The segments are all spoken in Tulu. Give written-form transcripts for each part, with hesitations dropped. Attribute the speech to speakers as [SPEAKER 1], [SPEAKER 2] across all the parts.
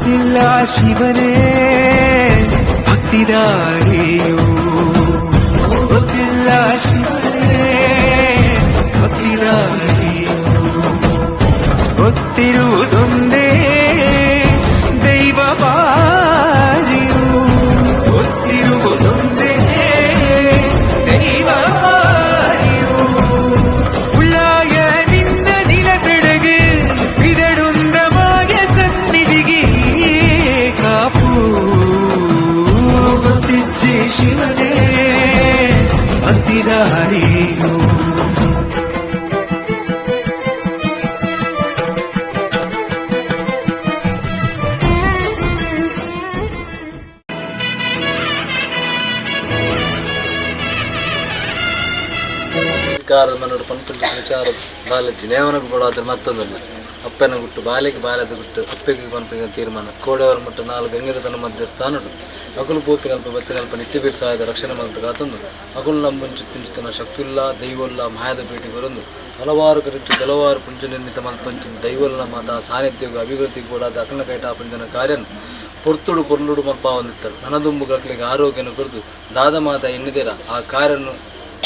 [SPEAKER 1] ಗೊತ್ತಿಲ್ಲ ಶಿವನೇ ಭಕ್ತಿದಾರಿಯು, ಗೊತ್ತಿಲ್ಲ ಶಿವನೇ ಭಕ್ತಿದಾರಿಯು. ಗೊತ್ತಿರುವುದೊಂದೇ ದೈವ ಬಾರಿಯು, ಗೊತ್ತಿರುವುದೊಂದೇ ದೈವ ಬಾರಿಯು. ಉಳ್ಳಾಯ ನಿನ್ನ ನಿಲದೆಡೆಗೆ ಬಿದಡುಂದ ಮಾಯ ಸನ್ನಿಧಿಗೆ ಕಾಪು. ಗೊತ್ತಿಜ್ಜೆ ಶಿವನೇ ಭಕ್ತಿದಾರಿಯು.
[SPEAKER 2] ಸರ್ಕಾರದ ಮನೋಡು ಪಂಪುಂಚಿನ ವಿಚಾರ ಬಾಲೆ ಜಿನೇವನకు ಬೋಡಾದ್ರೆ ಮತ್ತೊಂದಲ್ಲ. ಅಪ್ಪನ ಗುಟ್ಟು ಬಾಲೆಗೆ, ಬಾಲೆದ ಗುಟ್ಟು ಅಪ್ಪೆಗೆ ಪನ್ಪಿನ ತೀರ್ಮಾನ. ಕೋಡೆವರ ಮುಟ್ಟ ನಾಲ್ ಗಂಗೆದ ತನ್ನ ಮಧ್ಯಸ್ಥಾನಡು ಅಕುಲು ಪೋಪಿನಲ್ಪ ಬತ್ತಿನಲ್ಪ ನಿತ್ಯ ಬೀರ್ ಸಹಾಯದ ರಕ್ಷಣೆ ಮಲ್ತ ಕಾತಂದು ಅಕುಲು ನಂಬುಂಚು ತಿಂಚುತನ ಶಕ್ತಿಲ್ಲ ದೈವಲ್ಲ ಮಾಯದ ಭೇಟಿ ಬರೊಂದು ಹಲವಾರು ಕರಿಚು ಹಲವಾರು ಪುಂಚ ನಿರ್ಮಿತ ಮಲ್ತೊಂಚಿನ ದೈವಲ್ಲ ಮಾತಾ ಸಾನ್ನಿಧ್ಯಗೂ ಅಭಿವೃದ್ಧಿಗೆ ಬೋಡಾದ ಅಕಲ್ನ ಕೈಟ ಆಪುಂಚಿನ ಕಾರ್ಯನ್ ಪೊರ್ತುಡು ಪೊರ್ಲುಡು ಮಲ್ಪ ಹೊಂದಿತ್ತಾರೆ. ನನದುಂಬು ಅಕ್ಲೆಗ್ ಆರೋಗ್ಯನ ಕೊರ್ದು ದಾದ ಮಾತ ಎನ್ನಿದೇರ ಆ ಕಾರ್ಯನ್ನು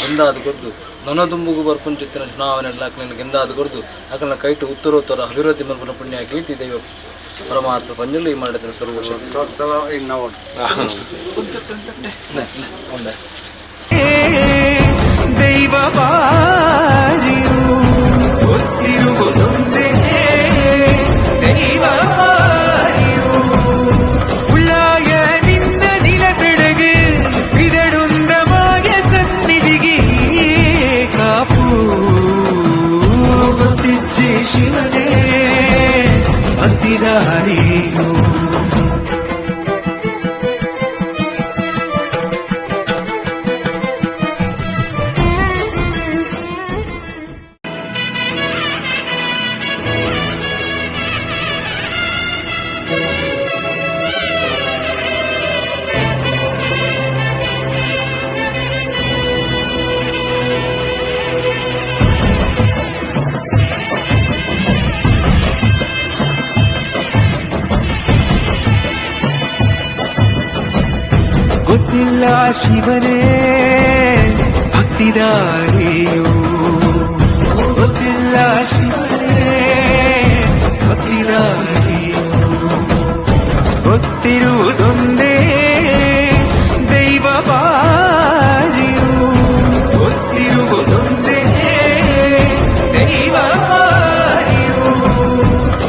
[SPEAKER 2] ಗೆಂದಾದ ಕೊರ್ದು ನನದುಂಬುಗು ಬರ್ಪುಂಚಿತ್ತಿನ ಚುನಾವಣೆ ಅಕ್ಲೆನ್ ಗೆಂದಾದ ಕೊರ್ದು ಅಕಲ್ನ ಕೈಟು ಉತ್ತರೋತ್ತರ ಅಭಿವೃದ್ಧಿ ಮಲ್ಪುನ ಪುಣ್ಯ ಕೀರ್ತಿ ದೈವ ಪರಮಾತ್ಮ ಪಂಜುರ್ಲಿ ಮಾಡಿದ ಸರ್ವಶಕ್ತಿ. ಒಂದೇ.
[SPEAKER 1] ದೈವ ಬಾರಿಯು, ಗೊತ್ತಿರುವುದೊಂದೇ ದೈವ ಬಾರಿಯು. ಉಳ್ಳಾಯ ನಿನ್ನ ನಿಲದೆಡೆಗೆ ಬಿದಡುಂದ ಮಾಯ ಸನ್ನಿಧಿಗೆ ಕಾಪು. ಗೊತ್ತಿಜ್ಜೆ ಶಿವನೇ ಭಕ್ತಿದಾರಿಯು. ಗೊತ್ತಿಲ್ಲ ಶಿವನೇ ಭಕ್ತಿದಾರಿಯು, ಗೊತ್ತಿಲ್ಲ ಶಿವನೇ ಭಕ್ತಿದಾರಿಯು. ಗೊತ್ತಿರುವುದೊಂದೇ.